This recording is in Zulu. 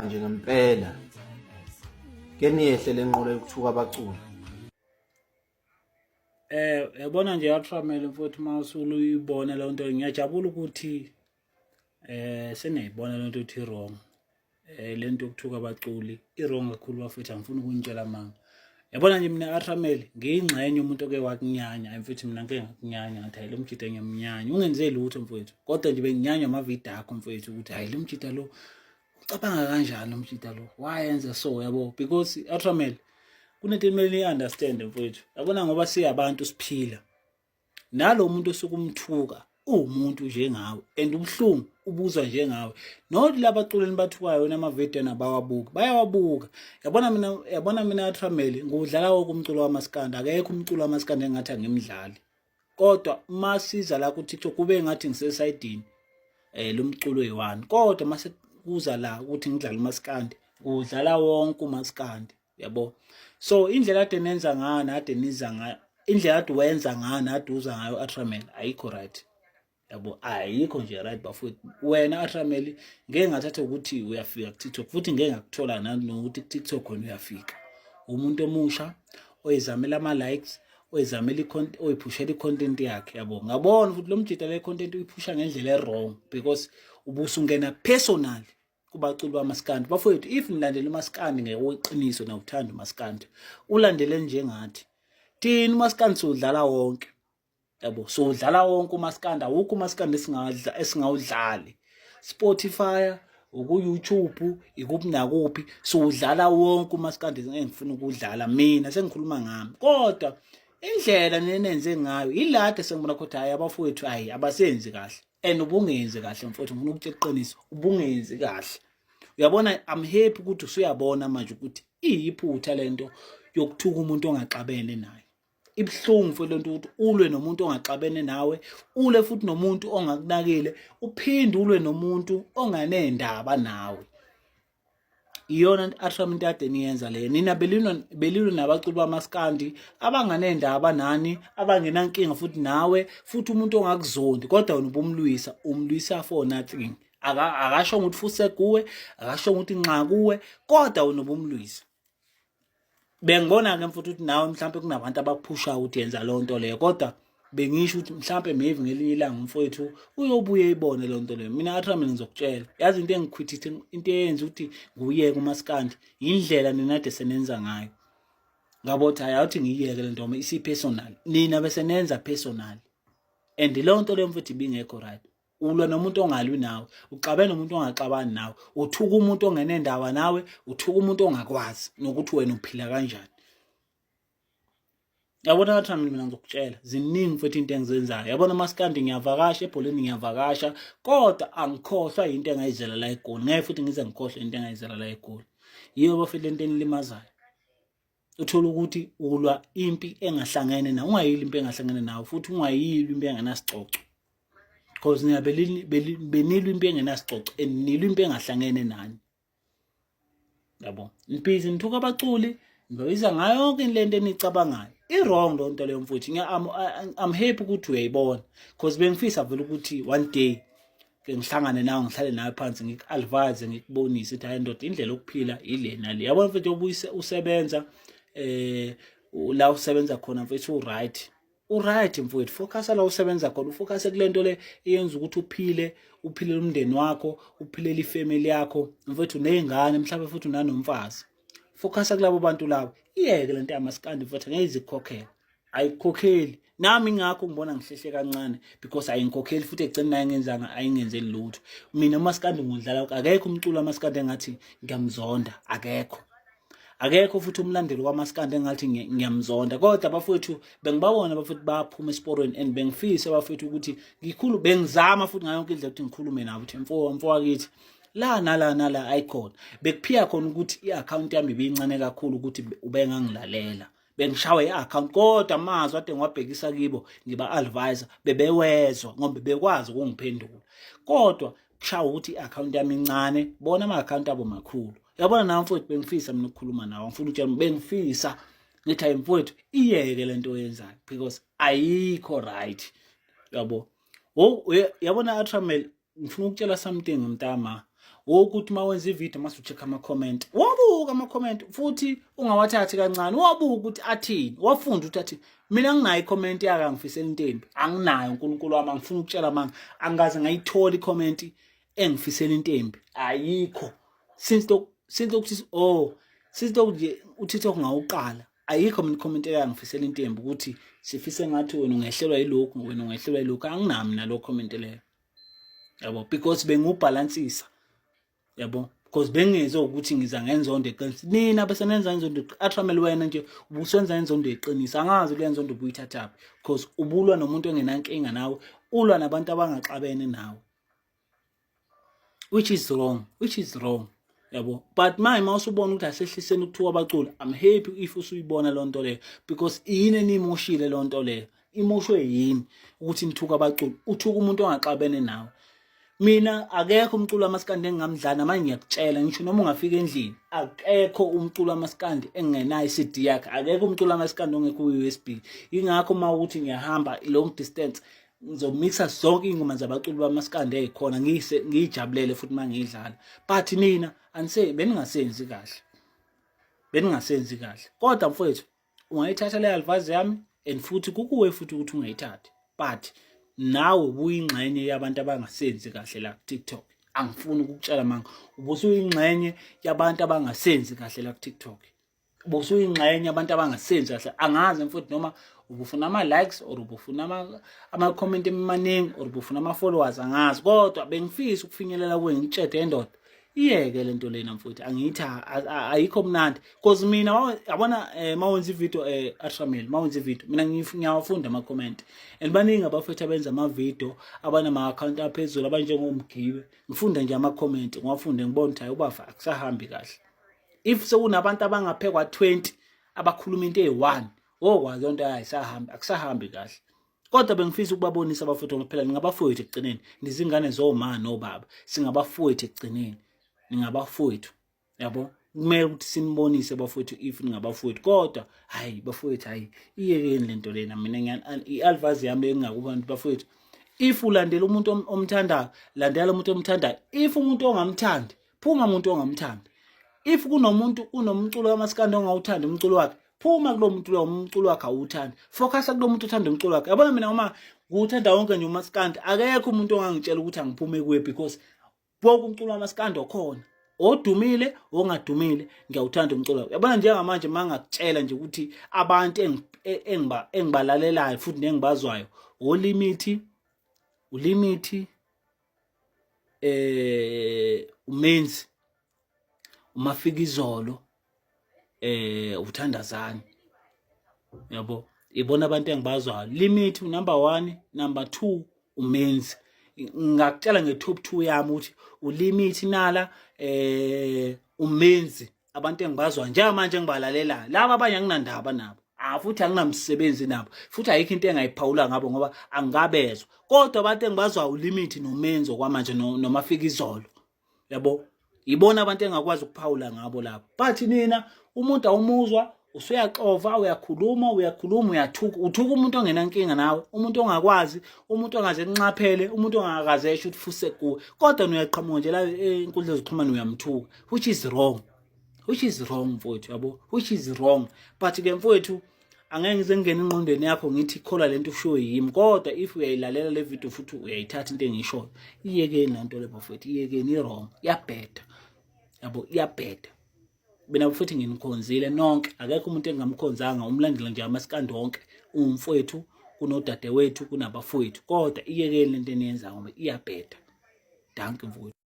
Nje ngempela ke niyehle lenqola yokuthuka abaculi. Yabona nje Atramel mfowethu, mawusulu uyibona le nto, ngiyajabula ukuthi seniyayibona le nto ukuthi wrong. Lento yokuthuka abaculi i wrong kakhulu bafethu, angifuni ukunitshela amanga. Yabona nje mina Atramel ngiyingxenye umuntu oke wakunyanya mfethu, mina ngike ngakunyanya ngathi hayi lo mjida ngiyamnyanya, ungenze lutho mfethu, kodwa nje benginyanywa amavidiyo akho mfethu ukuthi hayi lo mjida lo ucabanga kanjani, lo mjida lo wayenza so, yabo, because Atramel kunento emele ni-understand mfethu, yabona, ngoba siyabantu siphila nalo muntu osukumthuka uwumuntu njengawe and ubuhlungu ubuzwa njengawe, not labaculeni bathukayo wena amavidiyo nabawabuka bayawabuka. Yabona mina Atramel ngudlala wonke umculo wamaskandi, akekho umculo wamaskandi engathi angimdlali, kodwa masiza la ku TikTok kube ngathi ngisesayidini lo mculo oyi-one, kodwa mase kuza la ukuthi ngidlale umaskandi, kudlala wonke umaskandi, yabo. So indlela ade nenza ngayo nade niza ngayo, indlela ade wenza ngayo nade uza ngayo Atramel ayikho right, yabo, ayikho nje right bafowethu. Wena Atramel ngeke ngathatha ukuthi uyafika ku-TikTok, futhi ngeke ngakuthola nanokuthi ku-TikTok khona uyafika, umuntu omusha oyizamela ama-likes, oyizamela oyiphushela i-content yakhe, yabo. Ngabona futhi lo mjida le content uyiphusha ngendlela e-wrong because ubusungena personal kubaculi bamaskandi. Bafowethu, if nilandela umaskandi ngeqiniso nawuthanda umaskandi, ulandele njengathi thina, umaskandi siwudlala wonke, yabo, siwudlala wonke umaskandi, awukho umaskandi esingadla esingawudlali, Spotify, uku-YouTube, ikuphi nakuphi, siwudlala wonke umaskandi engifuna ukudlala mina, sengikhuluma ngami. Kodwa indlela nenenze ngayo ilade sengibona ukuthi hayi abafowethu, hayi abasenzi kahle and ubungenzi kahle mfowethu, ngifuna ukutshela iqiniso, ubungenzi kahle. Uyabona, I'm happy ukuthi usuyabona manje ukuthi iyiphutha lento yokuthuka umuntu ongaxabene naye. Ibuhlungu futhi lento ukuthi ulwe nomuntu ongaxabene nawe, ulwe futhi nomuntu ongakunakile, uphinde ulwe nomuntu onganendaba nawe. Iyona atram into ade niyenza leyo nina, belilwa belilwa nabaculi bamaskandi abanganendaba nani, abangenankinga futhi nawe, futhi umuntu ongakuzondi, kodwa wena ubumlwisa, umlwisa for nothing. Akasho ukuthi fuse kuwe, akasho ukuthi nxa kuwe, kodwa wena ubumlwisa. Bengibona-ke mfuthi ukuthi nawe mhlawumpe kunabantu abakuphushayo ukuthi yenza leyo nto leyo, kodwa bengisho ukuthi mhlawumpe maybe ngelinye ilanga umfowethu uyobuye ibone leyo nto leyo. Mina athi mina ngizokutshela, yazi into engikhwithithe, into eyenza ukuthi nguyeke umaskandi indlela nina ade senenza ngayo, ngabo ukuthi hayi awuthi ngiyiyeke le nto ngoba isi-personal, nina bese nenza personal and leyo nto leyo mfethu ibingekho right. Ulwa nomuntu ongalwi nawe, uxabene nomuntu ongaxabani nawe, uthuka umuntu ongenendaba nawe, uthuka umuntu ongakwazi nokuthi wena uphila kanjani. Yabona ngathi mina ngizokutshela, ziningi futhi into engizenzayo, yabona, maskandi ngiyavakasha, ebholeni ngiyavakasha, kodwa angikhohlwa into engayizela la eGoli, ngeke futhi ngize ngikhohlwe into engayizela la eGoli. Yiyo bafethu lento enilimazayo, uthola ukuthi ulwa impi engahlangene nawe, ungayili impi engahlangene nawe, futhi ungayilwi impi engenasicoco, because nina benilwa impi engenasicoco and nilwa impi engahlangene nani, yabo. Nibhizi nithuka abaculi, nibabiza ngayo yonke lento enicabangayo, i-wrong lo nto leyo mfowethu. I'm happy ukuthi uyayibona because bengifisa vele ukuthi one day ke ngihlangane nawe, ngihlale nawe phansi, ngiku-advise, ngikubonise ukuthi hayi ndoda, indlela yokuphila ile nale, yabona mfethu, obuyise usebenza la usebenza khona mfethu, u-right, u-right mfowethu, focus la usebenza khona, ufocus kule nto le eyenza ukuthi uphile, uphilele umndeni wakho, uphilele ifamily yakho mfowethu, ney'ngane mhlawumbe futhi unanomfazi, focus kulabo bantu labo, iyeke lento yamaskandi mfowethu, ngeke izikukhokhele, ayikukhokheli. Nami ingakho ngibona ngihlehle kancane because ayingikhokheli, futhi ekugcineni ayingenzanga, ayingenzeli lutho. Mina umaskandi ngudlala, akekho umculo wamaskandi engathi ngiyamzonda, akekho, akekho futhi umlandeli wamaskandi engathi ngiyamzonda, kodwa abafowethu bengibabona abafowethu baphuma esiporweni and bengifisa abafowethu ukuthi ngikhulu, bengizama futhi ngayo yonke indlela ukuthi ngikhulume nabo ukuthi mfo, mfo wakithi, la nala nala ayikhona, bekuphika khona ukuthi i-akhawunti yami ibincane kakhulu ukuthi ubengangilalela, bengishawe i-account, kodwa amazwi ade ngiwabhekisa kibo ngiba-advisor bebewezwa ngoba bekwazi ukungiphendula, kodwa kushawa ukuthi i-account yami incane, bona ama-account abo makhulu. Yabona nawe mfowethu, bengifisa mina ukukhuluma nawe, ngifuna ukutshela, bengifisa ngithi hayi mfowethu, iyeke lento oyenzayo because ayikho right, yabo. Yabona Atramel, ngifuna ukutshela something mntama. Wokuthi uma wenza ivideo mase ucheck ama-comment, wabuka ama-comment futhi ungawathathi kancane, wabuka ukuthi athini, wafunda ukuthi athini. Mina nginayo i-comment yaka angifisela into embi, anginayo. uNkulunkulu wami, angifuni ukutshela manga, angikaze ngayithola i-comment engifisela into embi, ayikho since lokuthi oh since lokhu nje uTikTok ngawuqala, ayikho mina i-comment eyangifisela into embi ukuthi sifise ngathi wena ungehlelwa yilokhu, wena ungehlelwa yilokhu. Anginami nalo comment leyo, yabo, because bengubhalansisa, yabo, because bengezwe ukuthi ngiza ngenzondo eqinisa nina bese nenza inzondo. Atramel, wena nje ubusenza inzondo eqinisa, angazi le nzondo ubuyithathaphi, because ubulwa nomuntu ongenankinga nawe, ulwa nabantu abangaxabene nawe, which is wrong, which is wrong, yabo. But manje mawusubona ukuthi asehliseni ukuthuka abaculi, I'm happy if usuyibona loo nto leyo, because yini enimoshile loo nto leyo, imoshwe yini ukuthi nithuka abaculi, uthuka umuntu ongaxabene nawe. Mina akekho umculo wamaskandi engingamdlala manje, ngiyakutshela, ngisho noma ungafika endlini, akekho umculo wamaskandi engingenayo i-CD yakhe, akekho umculo wamaskandi ongekho ku-USB. Ingakho uma ukuthi ngiyahamba long distance, ngizomixa zonke iy'ngoma zabaculi bamaskandi ey'khona, ngiyijabulele futhi uma ngiyidlala. But nina anise beningasenzi kahle, beningasenzi kahle. Kodwa mfowethu, ungayithatha le advice yami, and futhi kukuwe futhi ukuthi ungayithathi, but nawe ubuyingxenye yabantu abangasenzi kahle la ku-TikTok. Angifuni ukukutshela manga, ubusuyingxenye yabantu abangasenzi kahle la ku-TikTok, ubusuyingxenye abantu abangasenzi kahle. Angazi mfuthi noma ubufuna ama-likes or ubufuna ama-comment amaningi or ubufuna ama-followers, angazi, kodwa bengifisa ukufinyelela kuwe, ngikutshede endoda, iyeke lento lena mfowethu. Angithi ayikho mnandi, cause mina yabona, mawenza ivideo, Atramel, mawenza ivideo, mina ngiyawafunda ama comment, and baningi abafethu abenza ama video abanama account aphezulu abanjengomgibe. Ngifunda nje ama comment, ngiwafunde, ngibona ukuthi hayi ubafa, akusahambi kahle. If sekunabantu abangaphekwa 20 abakhuluma into eyi-1, okwazi lonto ayisahambi, akusahambi kahle. Kodwa bengifisa ukubabonisa abafowethu, ngoba phela ningabafowethu ekugcineni, nizingane zoma nobaba, singabafowethu ekugcineni, ningabafowethu, yabo. Kumele ukuthi sinibonise bafowethu if ningabafowethu. Kodwa hayi bafowethu, hayi, iyekeni lento lena. Mina i-advice yami engingakubantu bafowethu, if ulandela umuntu omthandayo, landela umuntu omthandayo. If umuntu ongamthandi, phuma umuntu ongamthandi. If kunomuntu unomculo kamaskandi ongawuthandi umculo wakhe, phuma kulo muntu lowo, umculo wakhe awuthandi. Focus kulo muntu othanda umculo wakhe. Yabona mina uma ngiwuthanda wonke nje umaskandi, akekho umuntu ongangitshela ukuthi angiphume kuye, because wonke umculo wamaskandi okhona, odumile, ongadumile, ngiyawuthanda umculo wakhe. Yabona njengamanje uma ngakutshela nje ukuthi abantu engibalalelayo futhi nengibazwayo, olimithi, ulimithi, umenzi, uMafikizolo, uthandazane, yabo, ibona abantu engibazwayo. Limit number 1, number 2 umenzi. Ngingakutshela nge-top 2 yami ukuthi ulimit nala umenzi, abantu engibazwayo njengamanje engibalalelayo. Laba abanye anginandaba nabo, ah, futhi anginamsebenzi nabo, futhi ayikho into engayiphawula ngabo ngoba angikabezwa. Kodwa abantu engibazwayo ulimit nomenzi okwamanje noMafikizolo, yabo, ibona abantu engakwazi ukuphawula ngabo lapho. But nina umuntu awumuzwa, usuyaxova, uyakhuluma, uyakhuluma, uyathuka, uthuka umuntu ongenankinga nawe, umuntu ongakwazi, umuntu ongaze kunxaphele, umuntu ongakaze esho ukuthi fuse kuwe, kodwa uyaqhamuka nje la enkundleni zokuxhumana uyamthuka, which is wrong, which is wrong mfowethu, yabo, which is wrong. But ke mfowethu, angeke ngize ngingene engqondweni yakho ngithi kholwa lento ushiwo yimi, kodwa if uyayilalela le video futhi uyayithatha into engiyishoyo, iyekeni lento le bafowethu, iyekeni, i-wrong, iyabheda, yabo, iyabheda. Mina futhi nginikhonzile nonke, akekho umuntu engingamkhonzanga, umlandela nje amasikandi wonke, umfowethu, kunodadewethu, kunabafowethu, kodwa iyekeni lento eniyenzayo ngoba iyabheda. Dankie mfowethu.